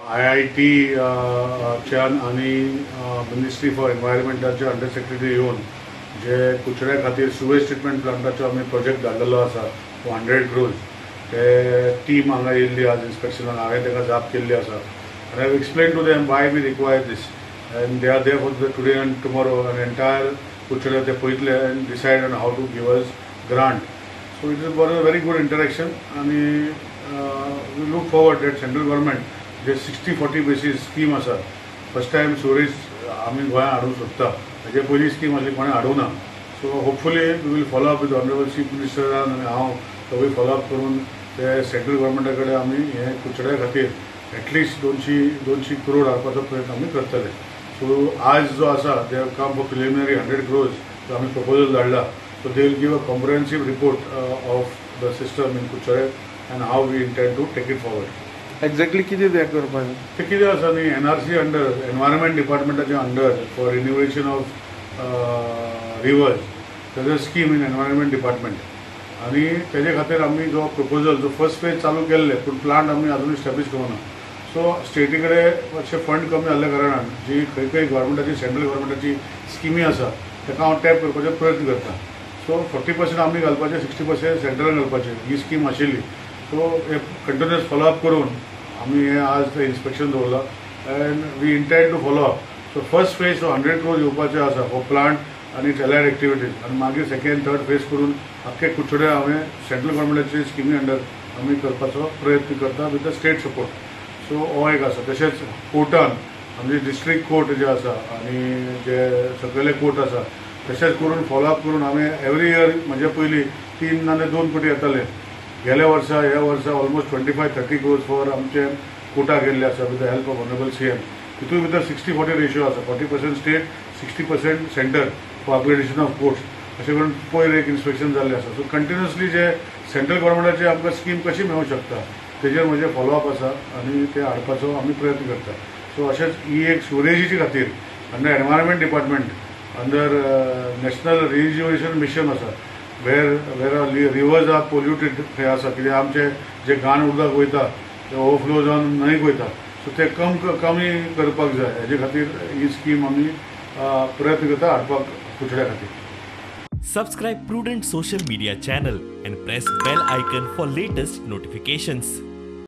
IIT च्यान आनी ministry for एनवायरमेंटाचे under secretary येवन जे कुचड्या खातीर सुवेज ट्रिटमेंट प्लांटाचो आमी प्रोजेक्ट धाडलेलो आसा 100 crores ते टीम हांगा येयल्ली आज इन्स्पेक्शनाक. हांवें तांकां जाप केल्ली आसा आनी I explain to them why we require this and they are there for the today and tomorrow and entire कुचड्या ते पळयतले and decide on how to give us grant. So it is a very good interaction आनी we look forward that central government J 60-40 basis scheme आसा first time sewage आमी गोंयांत हाडूंक सोदता. हेजे पयली स्कीम आसली कोणें हाडूंक ना. So hopefully we will follow up with honourable chief मिनिस्टरान आनी हांव सगळी फॉलो अप करून ते सेंट्रल गव्हर्मेंटा कडेन आमी हे कुचड्या खातीर एटलिस्ट 200 करोड हाडपाचो प्रयत्न आमी करतले. सो आज जो आसा they have come for preliminary 100 crores जो आमी प्रपोजल धाडला. So they will give a comprehensive report of the system in Curchorem and how we intend to take it forward. Exactly कितें तें करपाक तें कितें आसा न्ही एनआरसी अंडर एनवायरमेंट डिपार्टमेंटाच्या under for renovation of rivers तेजो स्कीम इन एनवायरमेंट डिपार्टमेंट आनी तेजे खातीर आमी जो प्रपोजल जो फर्स्ट फेज चालू केल्ले पूण प्लांट आमी अजून इस्टॅब्लीश करूंक ना. सो स्टेटी कडेन मातशे फंड कमी जाल्ल्या कारणान जी खंय खंय गव्हर्मेंटाची सेंट्रल गव्हर्मेंटाची स्किमी आसा ताका हांव टॅप करपाचो प्रयत्न करता. सो 40% आमी घालपाचे 60% सेंट्रलान घालपाचे ही स्कीम आशिल्ली. सो हे कंटिन्युअस फॉलोअप करून आमी हे आज इन्स्पेक्शन दवरलां and we intend to follow up. So first phase 100 crores येवपाचे आसा फॉर प्लांट आनी एलायड एक्टिविटीज आनी मागीर सेकंड थर्ड फेज करून आख्खे कुचड्या हांवें सेंट्रल गव्हर्मेंटाचे स्किमी अंडर आमी करपाचो प्रयत्न करता with the state support. So हो एक आसा. तशेंच कोर्टान आमचे डिस्ट्रिक्ट कोर्ट जे आसा आनी जे सकयले कोर्ट आसा तशेंच करून फॉलोअप करून हांवें एवरी इयर म्हजे पयलीं 3 नाल्यार 2 कोटी येताले. गेल्या वर्सा ह्या वर्सा ऑलमोस्ट 25-30 crores for आमचे कोटा गेल्ले आसा with the help of honourable CM. तितून भितर 60-40 रेशियो आसा 40% state 60% centre for upgradation of courts अशें करून पयर एक इन्स्पेक्शन जाल्लें आसा. सो कंटिन्युअसली जे सेंट्रल गव्हर्मेंटाची आमकां स्कीम कशी मेळूंक शकता तेजेर म्हजें फॉलोअप आसा आनी ते हाडपाचो आमी प्रयत्न करता. सो अशेंच ही एक सुवेजीचे खातीर under environment department under national rejuvenation mission आसा वेर रिवर्स are polluted थंय आसा कित्याक आमचे जे घाण उदक वयता ते ओवरफ्लो जावन न्हंयक वयता. सो ते कमी करपाक जाय हेजे खातीर ही स्कीम आमी प्रयत्न करता हाडपाक कुचड्या खातीर. Subscribe Prudent social media channel and press bell icon for latest notifications.